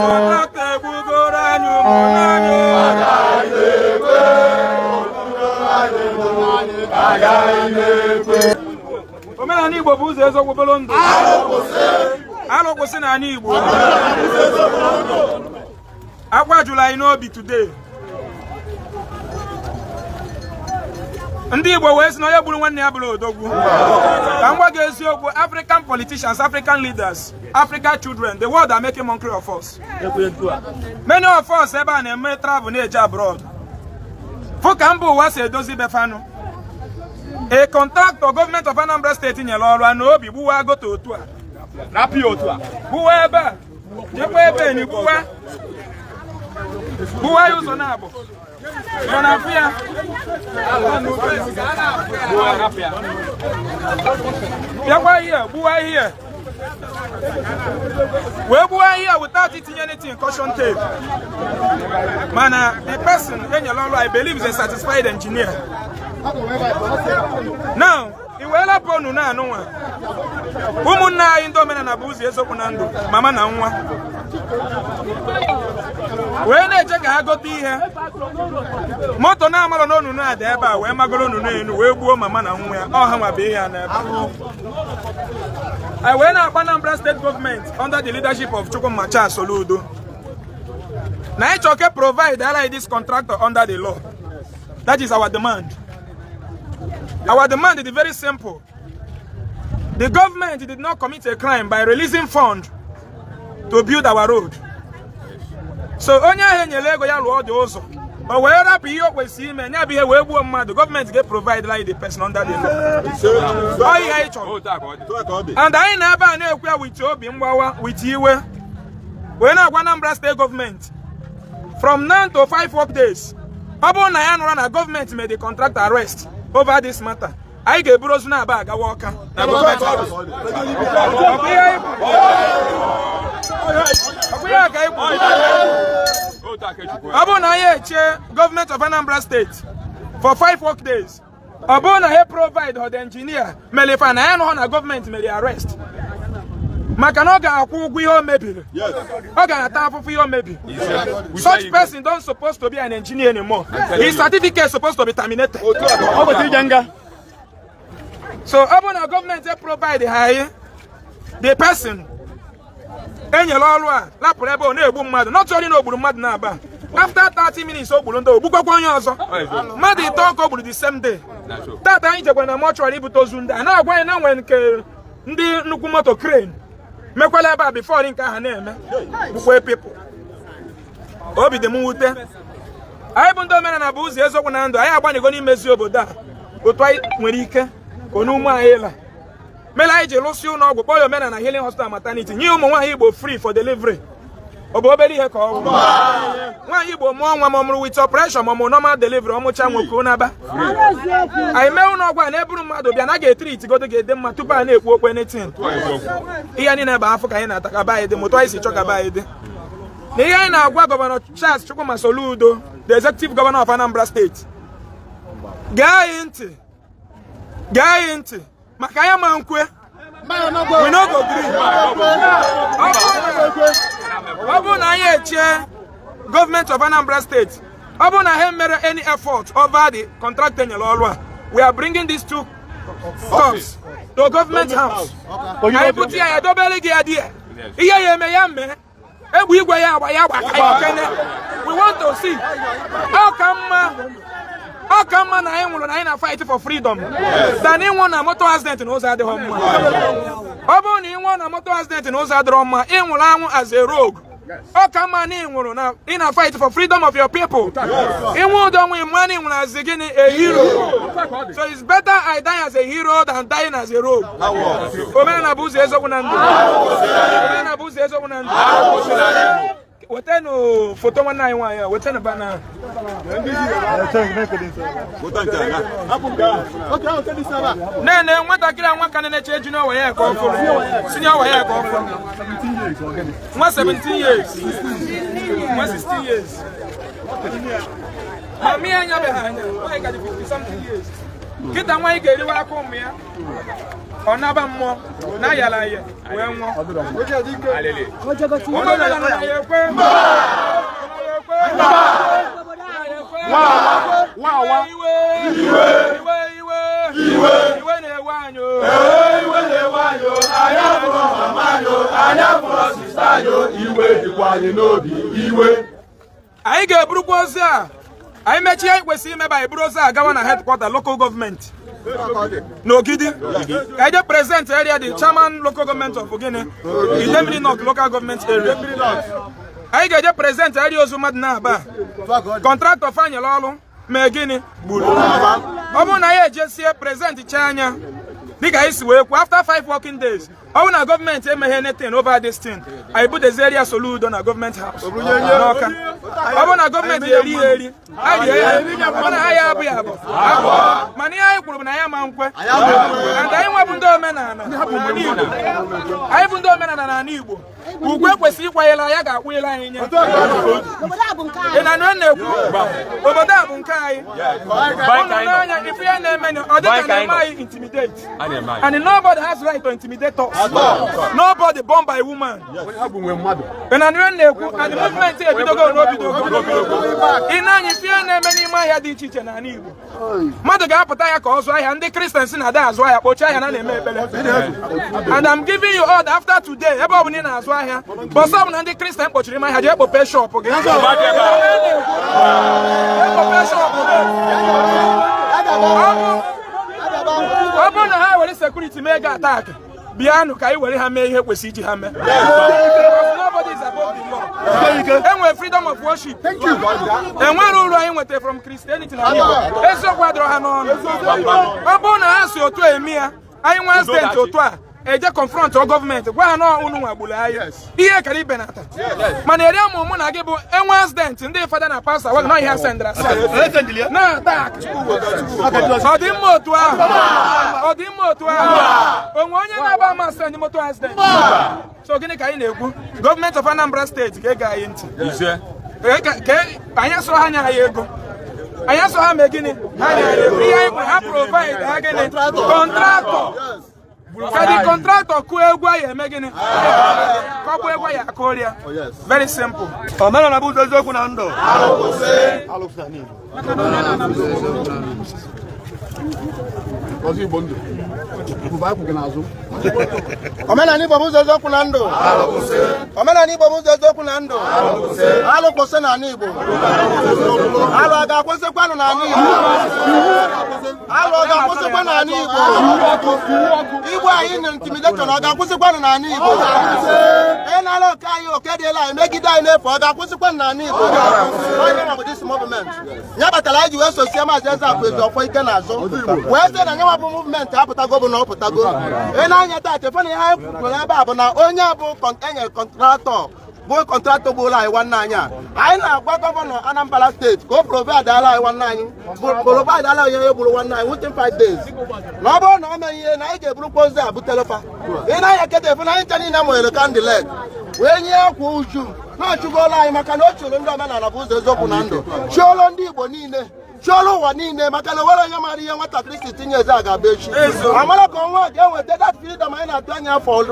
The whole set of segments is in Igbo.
Contractor egbugoro anyị ụmụnne anyị. Omenala Igbo bụ ụzọ eziokwu bụrụ ndụ. Alụ kwụsị n'ala Igbo. Akwa jụrụ anyị n'obi today. Ndị Igbo wee sị na onye gburu nwanne ya abụrọ odogwu. Ka m gwa gị eziokwu, African politicians, African leaders, African children, the world are making mockery of us. Many of us ebe a na-eme travel na-eje abroad. Fụ ka mba ụwa si edozi be fa nụ. A contractor government of Anambra State nyere ọrụ a na obi gbuwa gutter otu a. Gbuwa ebe a. Jekwa ebe ni gbuwa. Gbuwa ya ụzọ naabọ. Ọ na-afụ ya. Bịakwa ihe, gbuwa ihe. Wee gbuwa ihe without itinye anything caution tape. Mana the person enyere ọrụ, I believe, is a certified engineer. Now, i wee lapụ onu na anụnwa ụmụnne anyị ndị omenala bụ ụzọ eziokwu na ndụ, mama na nwa wee na-eche ka ha gote ihe moto na-amarọ na onunu a dị ebe a wee magoro onunu enu wee gbuo mama na nwa ya. Ọ ha nwa bụ ihe a n'ebe a wee na-akpọ Anambra State Government under the leadership of Chukwuma Charles Soludo na anyị chọrọ ka provide ala this contractor under the law. That is our demand. Our demand is very simple. The government did not commit a crime by releasing fund to build our road. So onye ahụ enyere ego ya lụọ dị ụzọ, o wee rapụ ihe o kwesịrị ime, nya bụ ihe wee gbuo mmadụ, gọọmenti ga-provide like the person under the law. Ọ ihe anyị chọrọ. And anyị na ebe a na-ekwu ya with obi mgbawa, with iwe, wee na-agwa Anambra State Government, from now to 5 work days, ọ bụrụ na ya nụrụ na gọọmenti made the contractor arrest over this matter, anyị ga-eburu ozu na-aba agawa Ọka na gọọmenti. Ọ bụ ihe anyị kwuru. Ọ bụ ihe a ka anyị kwuru. Ọ bụrụ na anyị eche gọọmenti of Anambra State for 5 work days, ọ bụrụ na ha provide the engineer mere ife na ya nụhụ na gọọmenti mere arrest, maka na ọ ga-akwụ ụgwọ ihe o mebiri, ọ ga-ata afụfụ ihe o mebiri. Such person don't supposed to be an engineer anymore. His certificate supposed to be terminated. So ọ bụrụ na gọọmenti provide ha anyị the person enyere ọrụ a lapụrụ ebe ọ na-egbu mmadụ, not only na o gburu mmadụ na-aba, after 30 minutes o gburu ndị, ogbukwakwa onye ọzọ, mmadụ ịtọ ka o gburu the same day. Tata anyị jekwara na mortuary ibute ozu ndị a na-agwa anyị na nwere nke ndị nnukwu moto crane mekwala ebe a before nke ahụ na-eme, gbukwe people. Obi dị m mwute. Anyị bụ ndị omenala bụ ụzọ eziokwu na ndụ, anyị agbanigo n'imezi obodo a otu anyị nwere ike ka onume anyị la mere anyị ji lụsị ụlọ ọgwụ kpọọ ya Omenala Healing Hospital Maternity, nye ụmụ nwaanyị Igbo free for delivery. Ọ bụ obere ihe ka ọ bụ nwaanyị Igbo mụọ nwa, ma ọ mụrụ with operation, ma ọ mụrụ normal delivery, ọmụcha nwoke ụnaba, anyị mee ụlọ ọgwụ a na-eburu mmadụ bịa na ga-etreat godo ga-ede mma tupu a na-ekwu okwu anything. Ihe niile bụ afọ ka anyị na-ata ka be anyị dị moto anyị si chọ ka be anyị dị. Na ihe anyị na-agwa Governor Charles Chukwuma Soludo, the executive governor of Anambra State, gee anyị ntị, gee anyị ntị, maka anyị ma nkwe, we no go gree. Ọ bụrụ na anyị echie gọọmenti of Anambra State, ọ bụrụ na ha mere any effort over the contractor enyere ọrụ a, we are bringing these two corpse to government house. Anyị bute ya, ya dobere gị ya dị ya ihe ya eme ya mee egbe igwe ya agba ya agba ka anyị kene. We want to see. Ọ ka mma, ọ ka mma na anyị nwụrụ na anyị na fight for freedom than ịnwụ na motor accident na ụzọ adịghị mma. Ọ bụrụ na ị nwụọ na motor accident na ụzọ adịrọ mma, ị nwụrụ anwụ as a rogue. Ọ ka mma na ị nwụrụ na ị na fight for freedom of your people. Ịnwụ ụdọ nwe mma na ị nwụrụ as gịnị? A hero. So it's better I die as a hero than dying as a rogue. Omenala bụ ụzọ eziokwu na ndụ. Omenala bụ ụzọ eziokwu na ndụ. Wetanụ foto nwanne anyị nwaanyị a, wetanụ banner. Nene nwatakịrị a, nwa ka na-eche junior WAEC ka ọ fụrụ, senior WAEC ka ọ fụrụ, nwa 17 years, nwa 16 years, ma mie anya beghị anya. Nwaanyị ka dị 50 something years kịta. Nwaanyị ga-eriwe aka ụmụ ya. Ọ naba mmụọ na ayala ya wee nwụọ. Ụmụ omenala na ya ekwe. Na ya ekwe. Na ya ekwe. Iwe iwe iwe iwe iwe na-ewe anyị o. Iwe na-ewe anyị o, anyị abụrọ mama anyị o, anyị abụrọ sister anyị o, iwe dịkwa anyị n'obi, iwe. Anyị ga-eburukwa ozi a. Anyị mechie anyị kwesịrị imeba, anyị buru ozi a gawa na headquarter local government n'Ogidi, ka anyị jee present area the chairman local government of Ogene, Idemili North Local Government Area. Anyị ga-eje present area ozu mmadụ na-aba contractor fanyere ọrụ mee gịnị gburu. Ọ bụrụ na anyị ejesie present chee anya dịka anyị si wee kwuo, after 5 working days, ọ bụrụ na gọọmenti emeghe anything over this thing, anyị butezie area Soludo na Government House n'Ọka. Ọ bụrụ na gọọmenti eri ya eri, anyị rie ya. Ọ bụrụ na ha ya abụ ya abụ abụ, mana ihe anyị kwuru bụ na ya ma nkwe. And anyị nwebụ ndị omenala n'ala Igbo, anyị bụ ndị omenala n'ala Igbo, ugwu ekwesịrị ịkwanyere anyị ga-akwụnyere anyị nye. Ị na nụ na-ekwu, obodo a bụ nke anyị. Ụnụ n'anya ife ya na-eme, ọ dịka na-eme anyị intimidate, and nobody has right to intimidate us, nobody born by woman. Ị na nụ na-ekwu, and movement ebidogo n'obidogo. Ị na-anya ife ya na-eme n'ime ahịa dị iche iche n'ala Igbo, mmadụ ga-apụta ya ka ọ zụọ ahịa, ndị Christian si na ada azụ ahịa, kpochie ahịa na na-eme ekpere. And I'm giving you order after today, ebe ọ bụla ị na-azụ ahịa, bọsọ ọbụla ndị Christian kpochiri ime ahịa, jee kpopee shop gị. Jee kpopee shop gị. Ọ bụrụ na ha were security mee gị attack, bịanụ ka anyị were ha mee ihe kwesịrị iji ha mee. Because nobody is above the law. Enwere freedom of worship. Enwere uru anyị nwetara from Christianity na Igbo. Eziokwu adịrọ ha n'ọnụ. Ọ bụrụ na ha si otu a eme ya, anyị nwa steeti otu a eje confront gọọmenti, gwa ha na unu nwagburu anyị, ihe kara ibenata. Mana eri ụmụ mụ na gị bụ enwe accident, ndị fada na pastọ agwa gị na ihe sendra na attack. Ọ dị mma otu ahụ? Ọ dị mma otu ahụ? Onwe onye na-aba ama send moto accident. So gịnị ka anyị na-ekwu? Gọọmenti of Anambra Steeti ga-ege anyị ntị. Ka anyị asụrụ ha nye anyị ego, anyị asụrụ ha mee gịnị, ha nye anyị ego. Ihe anyị kwuru, ha provide ha gịnị? Contractor. Ka the contractor kụọ egwu, anyị eme gịnị? Kọgbuo egwu anyị akụrịa. Very simple. Omenala bụ ụzọ eziokwu na ndụ. Alụsị na Igbo. Ọzọ Igbo ndụ. Bụba akwụ gị n'azụ. Omenala Igbo bụ ụzọ eziokwu na ndụ. Omenala Igbo bụ ụzọ eziokwu na ndụ. Alụ kwụsị n'ala Igbo. Alụ a ga-akwụsịkwanụ n'ala Igbo? Alụ ọ ga-akwụsịkwa n'ala Igbo? Igbo anyị na intimidation ọ ga-akwụsịkwanụ n'ala Igbo? Ịnara oke anyị, oke dịla anyị, megide anyị n'efu, ọ ga-akwụsịkwanụ n'ala Igbo? Onye nwa bụ this movement ya kpatara anyị ji wee sosie Maazị Ezeakụ Ejiofor ike n'azụ, wee sị na nyanwa bụ movement apụtago, bụ na ọ pụtago. Ị na-anya taa, chefu na ihe anyị kwuru ebe a bụ na onye bụ enyere contractor bụ contractor gburu anyị nwanne anyị a. Anyị na-agwa gọvanọ Anambra Steeti ka o provide ala anyị nwanne anyị, provide ala onye onye gburu nwanne anyị within 5 days, na ọ bụrụ na o meghị ihe, na anyị ga-eburukwa ozi a butere fa. Ị na-anya keta efu na anyị ncha niile mụnyere candle wee nye akwa uju na ọchụgolo anyị, maka na o chụrụ ndị omenala bụ ụzọ eziokwu na ndụ, chụọlụ ndị Igbo niile, chụọlụ ụwa niile, maka na onwere onye mara ihe nwatakịrị si tinye eze a ga-abụ echi. Amara ka ọnwa ga-eweta that freedom anyị na-atụ anya afọ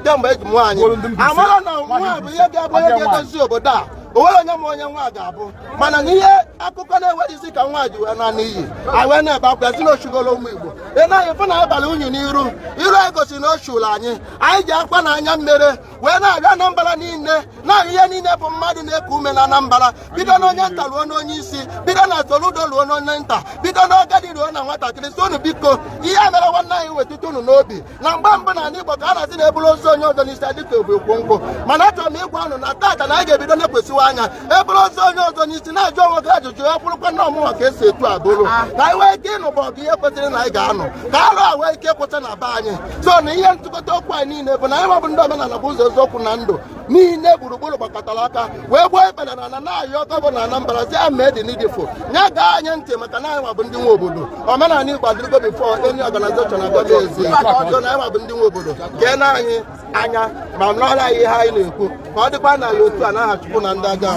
kemgbe eji mụọ anyị. Amara na nwa bụ ihe ga-abụ onye ga-edozi obodo a. O nwere onye ma onye nwa ga-abụ, mana na ihe akụkọ na-enweghị isi ka nwa ji wee na n'iyi, anyị wee na-ebe akwa ya si na ochugolo ụmụ Igbo. Ị naghị fụ na abalị unyi n'iru iru anyị gosiri na o chụrụ anyị. Anyị ji akwa na anya mmiri wee na-abịa Anambra niile, na-ahụ ihe niile bụ mmadụ na-eku ume na Anambra, bido n'onye nta ruo n'onye isi, bido na Soludo ruo n'onye nta, bido n'agadi ruo na nwatakịrị, si unu biko, ihe a mere nwanne anyị wetụta unu n'obi. Na mgbe mbụ na ala Igbo ka a na-asị na eburu ozu onye ọzọ n'isi dịka ebu ekwo nkwụ, mana achọrọ m ịgwa unu na tata na anyị ga-ebido na-ekwesịwa anya eburu ozu onye ọzọ n'isi, na-ajụ onwe gị ajụjụ ya kwụrụkwa na ọmụnwa ka esi etu abụrụ, ka anyị nwee ike ịnụ bụ ọgụ ihe kwesịrị na anyị ga-anụ, ka alụ a nwee ike kwụsị na be anyị. So na ihe ntụkọta okwu anyị niile bụ na anyị nwabụ ndị omenala bụ ụzọ eziokwu na ndụ niile gburugburu gbakọtara aka wee gbuo ikpere na ala na-ayọ gọvanọ Anambra si ya mee the needful, ya gaa anyị ntị, maka na anyị nwabụ ndị nwe obodo. Omenala Igbo adịrịgo before any organization abịa ezi. So na anyị nwabụ ndị nwe obodo, kee na anyị anya ma nọrọ anyị ihe anyị na-ekwu, ka ọ dịkwa na ya otu a, n'aha Chukwu na ndị aja.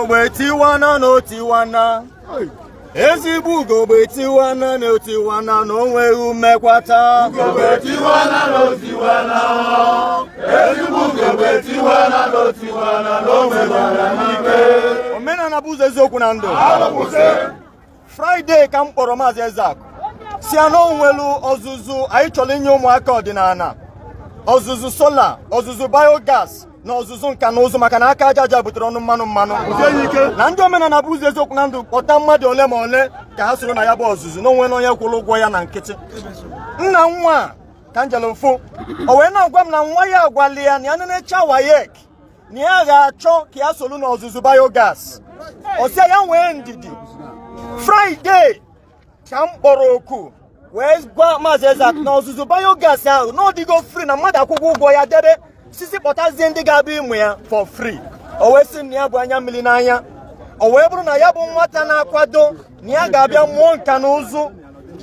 Ogbe tiwana na otiwana. Ezigbo ugogbe tiwana na otiwana na o nweghị mmekwata. Ugogbe tiwana na otiwana, ezigbo ugogbe tiwana na otiwana na o nwekwara n'ike. Omenala bụ ụzọ eziokwu na ndụ. Alụkwụsị. Friday ka m kpọrọ Maazị Ezeakụ si ya na o nwelu ọzụzụ anyị chọrọ inye ụmụaka ọdịnala, ọzụzụ solar, ọzụzụ biogas na ọzụzụ nka na ụzụ, maka na aka aja aja butere ọnụ mmanụ mmanụ, na ndị omenala bụ ụzọ eziokwu na ndụ kpọta mmadụ ole ma ole ka ha soro na ya bụ ọzụzụ, na onwe na onye kwụrụ ụgwọ ya na nkịtị. Nna nwa a ka njele mfụ, o wee na-agwa m na nwa ya agwali ya na ya nenecha WAEC, na ya ga-achọ ka ya soro n'ọzụzụ biogas. Ọ sị ya nwee ndidi. Friday ka m kpọrọ oku wee gwa Maazị Ezeakụ na ọzụzụ biogas ahụ na ọdịgo free, na mmadụ akwụkwọ ụgwọ ya debe sisi kpọtazie ndị ga-abịa ịmụ ya for free. O wee sị m na ya bụ anya mmiri n'anya, o wee bụrụ na ya bụ nwata na-akwado na ya ga-abịa mụọ nka na ụzụ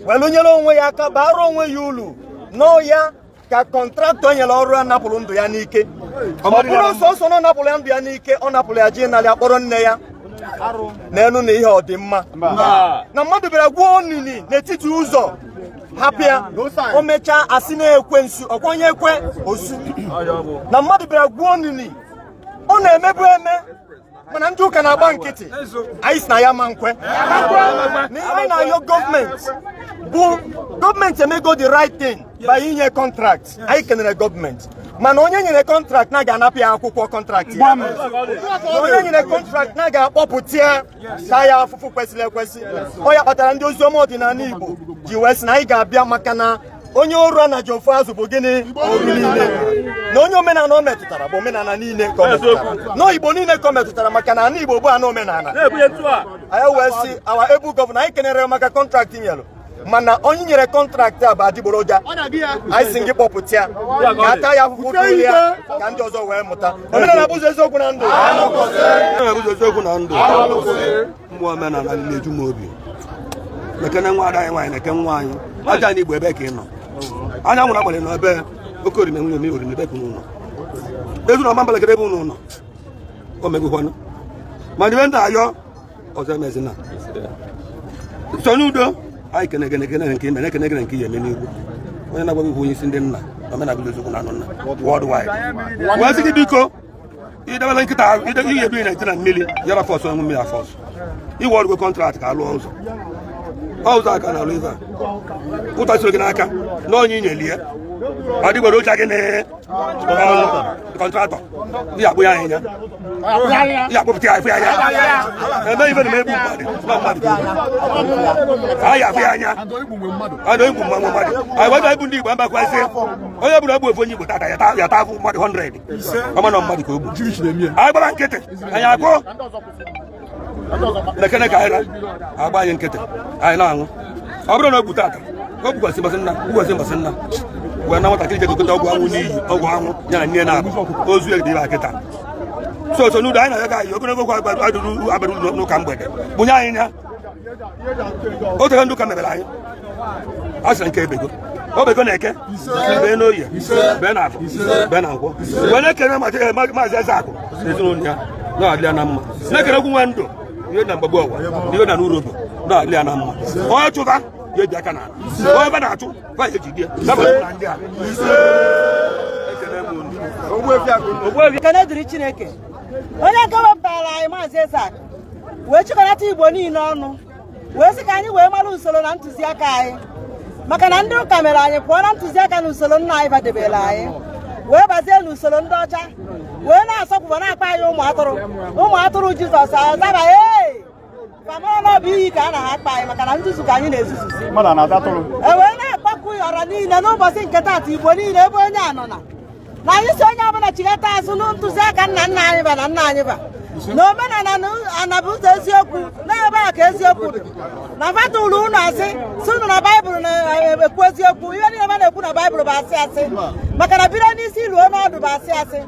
wee lụnyere onwe ya aka, bara onwe ya uru n'ọya, ka contractor nyere ọrụ ya napụrụ ndụ ya n'ike. Ọ bụrụ sọsọ na ọ napụrụ ya ndụ ya n'ike, ọ napụrụ ya ji narị akpọrọ nne ya n'elu na ihe ọdịmma na mmadụ bịara gwuo onini n'etiti ụzọ hapụ ya. O mechaa asị na-ekwe nsu ọkwa onye ekwe osu na mmadụ bịara gwuo onini. Ọ na-emebu eme, mana ndị ụka na-agba nkịtị. Anyị si na ya ma nkwe na ihe anyị na-ayọ gọọmenti bụ gọọmenti emego the right thing by inye contract. Anyị kenere gọọmenti, mana onye nyere contract na ga-anapụ ya akwụkwọ contract ya, na onye nyere contract na ga-akpọpụta ya taa ya afụfụ kwesịrị ekwesị. Ọ ya kpatara ndị oziọma ọdịnala Igbo ji wee sị na anyị ga-abịa, maka na onye oru a na ji ofu azụ bụ gịnị oru niile, na onye omenala o metụtara bụ omenala niile ka o metụtara, na Igbo niile ka o metụtara, maka na ala Igbo bụ ana omenala. Anyị wee sị awa ebu governor, anyị kenere maka contract nyere, mana onye nyere contract a bụ adịgboroja. Anyị si gị kpọpụta ya ka ata ya afụfụ dịrị ya, ka ndị ọzọ wee mụta. Omenala bụ ụzọ eziokwu na ndụ. Omenala bụ ụzọ eziokwu na ndụ. Mmụọ omenala na-eju m obi. Mekene nwa ada anyị nwaanyị na-eke nwa anyị aja na Igbo. Ebe ka ị nọ, anyanwụ na agbara nọ ebe oke orime nwunye m orime, ebe ka unu nọ ezu na ọma mbalekere ebe unu nọ o megokwanụ. Mana ibe ndị ayọ ọzọ emezina so n'udo. Anyị kene kene kene nke ime na-ekene kene nke ihe eme n'igwu. Onye na-agwa gị onye isi ndị nna na omenala bụ eziokwu na anụ nna worldwide wee sị gị biko, idebela nkịta ihe ebi na na mmiri yara fọsụ enwe mmiri afọsụ iwe ọrụgo contract ka alụọ ụzọ. Ọ ụzọ aka na-alụ ife a ụta siri gị n'aka na onye inyelie adịgboroja gị na contractor ihe akpụ ya anya, ihe akpụpụta ya afụ ya anya eme ife na egbu mmadụ na mmadụ ka anyị afụ ya anya ana egbu mmanwụ mmadụ. Anyị weta egbu ndị Igbo mbakwasị onye bụrụ egbu ofu onye Igbo tata ya ta afụ mmadụ 100 ọma na mmadụ ka o gbu. Anyị gbara nkịtị, anyị agụ lekene ka anyị agba anyị nkịtị, anyị na-aṅụ. Ọ bụrụ na o gbu tata, o gbukwasị mbọsị nna, gbukwasị mbọsị nna wee na nwatakịrị je gote ọgwụ anwụ n'iyi ọgwụ anwụ ya na nne na-abụ ozu ya dị ebe a kịta. So so n'udo anyị na-aga anyị ogologo okwu adụrụ abara uru n'ụka mgbede bunye anyị ya. O tere ndị ụka mebere anyị a sịrị nke ebego obego na eke bee n'oye bee na afọ bee na nkwọ wee na-ekene Maazị Ezeakụ na ezinụlọ ya na-adị ya na mma, na-ekene egwu nwe ndụ ihe na mgbagbu ọwa ihe na n'urobo na-adị ya na mma. Onye chụba ya eji aka n'ala, onye ebe na-achụ ba ya ejide ya na ndị a. Ekene m unu. Ekene dịrị Chineke onye nke wepụtara anyị Maazị Ezeakụ wee chịkọnata Igbo niile ọnụ, wee sị ka anyị wee mara usoro na ntụziaka anyị, maka na ndị ụka mere anyị pụọ na ntụziaka na usoro nna anyị badebere anyị, wee bazie n'usoro ndị ọcha, wee na-asọpụba na-akpa anyị ụmụ atụrụ, ụmụ atụrụ Jizọs azaba ee famara na ọ bụ iyi ka a na-akpa anyị, maka na nzuzu ka anyị na-ezuzuzi. E wee na-akpakwu ọra niile n'ụbọchị nke taata, Igbo niile ebe onye a nọ na na anyị si onye ọbụla chigata azụ na ntụziaka nna nna anyị ba na nna anyị ba na omenala na anabụ ụzọ eziokwu n'ebe a ka eziokwu dị na fatụlụ unu asị si unu na Baịbụl na-ekwu eziokwu. Ihe niile ba na-ekwu na Baịbụl bụ asị asị, maka na bido n'isi ruo n'ọdụ bụ asị asị.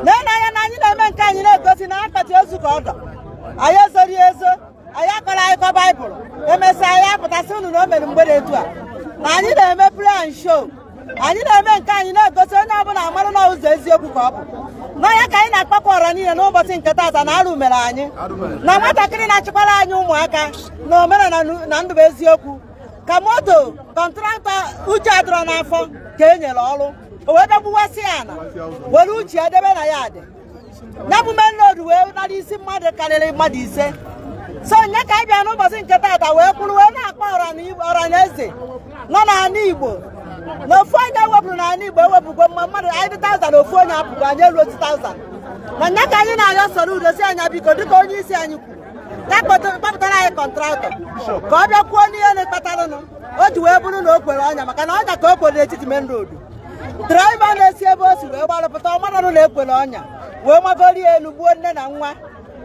Na-ele anya na anyị na-eme nke anyị na-egosi na akpati ozu ka ọdọ anyị ezori ezo, anyị akọrọ akụkọ Baịbụl. Emesịa anyị apụtasị unu na o mere mgbe dị etu a na anyị na-eme play and show. Anyị na-eme nke anyị na-egosi onye ọbụla amarụ na ụzọ eziokwu ka ọ bụ. N'ọnya ka anyị na-akpakọ ọra niile n'ụbọchị nke taata na arụ mere anyị na nwatakịrị na-achịkwara anyị ụmụaka na omenala na ndụ bụ eziokwu, ka moto contractor uche adịrọ n'afọ ka e nyere ọrụ, o wee bịa gbuwasị ya ana, were uche ya debe na ya dị ya bụ main road, wee nara isi mmadụ karịrị mmadụ 5. So nya ka anyị bịa n'ụbọchị nke taata wee kwuru, wee na-akpọ ọra na eze nọ n'ala Igbo na ofu onye ewepụrụ n'ala Igbo ewepụgo mma mmadụ. Anyị dị 1000, ofu onye apụgo, anyị eruo 2000. Na nya ka anyị na-arịọ Soludo si anya biko, dịka onye isi anyị kwuru ya, kpọpụtara anyị contractor ka ọ bịa kwuo n'ihe na-ekpataranụ o ji wee bụrụ na o kwere ọnya, maka na ọnya ka o kwere n'etiti main road. Driver na-esi ebe o si wee gbarụpụta ọmaranụ na-ekwere ọnya, wee magorie elu, gbuo nne na nwa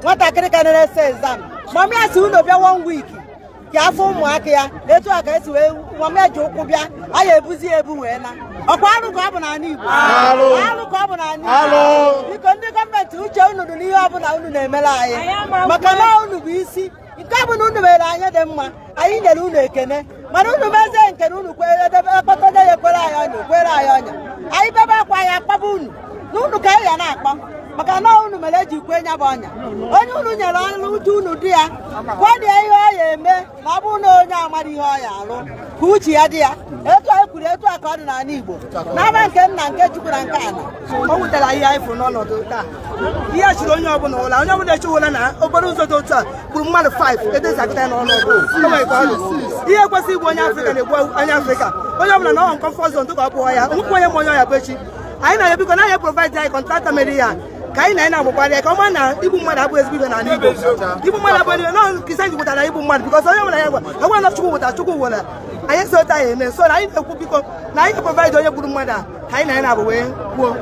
nwatakịrị ka na-ese exam. Mama ya si unu bịa one week ka afọ ụmụaka ya etu a ka esi wee mama ya ji ụkwụ bịa, a ya ebuzi ya ebu wee na ọkwa. Arụ ka ọ bụ n'ala Igbo, arụ ka ọ bụ n'ala Igbo. Biko, ndị gọọmenti, uche unu dị n'ihe ọbụla unu na-emere anyị, maka na unu bụ isi. Nke ọ bụla unu mere anyị dị mma, anyị nyere unu ekene, mana unu mezie nke na unu kwere edebe ekpata onye ya ekwere anyị ọnya, kwere anyị ọnya, anyị bebe akwa, anyị akpaba unu na unu ka anyị ya na-akpọ, maka na unu mere eji kwe nya bụ ọnya. Onye unu nyere ọrụ, uche unu dị ya, gwa ya ihe ọ ya eme, ma ọ bụrụ na onye amara ihe ọ ya alụ, ka uche ya dị ya. Etu anyị kwuru, etu a ka ọ dị n'ala Igbo, n'ama nke nna, nke Chukwu na nke ala. O wutara ihe anyị fụrụ n'ọnọdụ taa. Ihe a chiri onye ọbụla ụla, onye ọbụla echiwụla na okporo ụzọ dị otu a gburu mmadụ 5 edozi agụta ya n'ọnụọgụ. O nwere ka ọ dị. Ihe kwesịrị igbu onye Afrịka na-egbu onye Afrịka. Onye ọbụla na ọ comfort zone ka ọ pụọ ya nwekwa onye ma onye ọya bụ echi. Anyị na-arịọ, biko, na anyị provide anyị contractor mere ihe a, ka anyị na anyị na-agbakwara ya, ka ọ mara na igbu mmadụ abụghị ezigbo ibe n'ala Igbo. Igbu mmadụ abụghị ezigbo nọ Christian gwụtara igbu mmadụ, because onye ọbụla ya gwa agwa na Chukwu wụtara, Chukwu wụrụ anyị si otu anyị eme. So na anyị na-ekwu, biko, na anyị provide onye gburu mmadụ a, ka anyị na anyị na-abụ wee kwuo.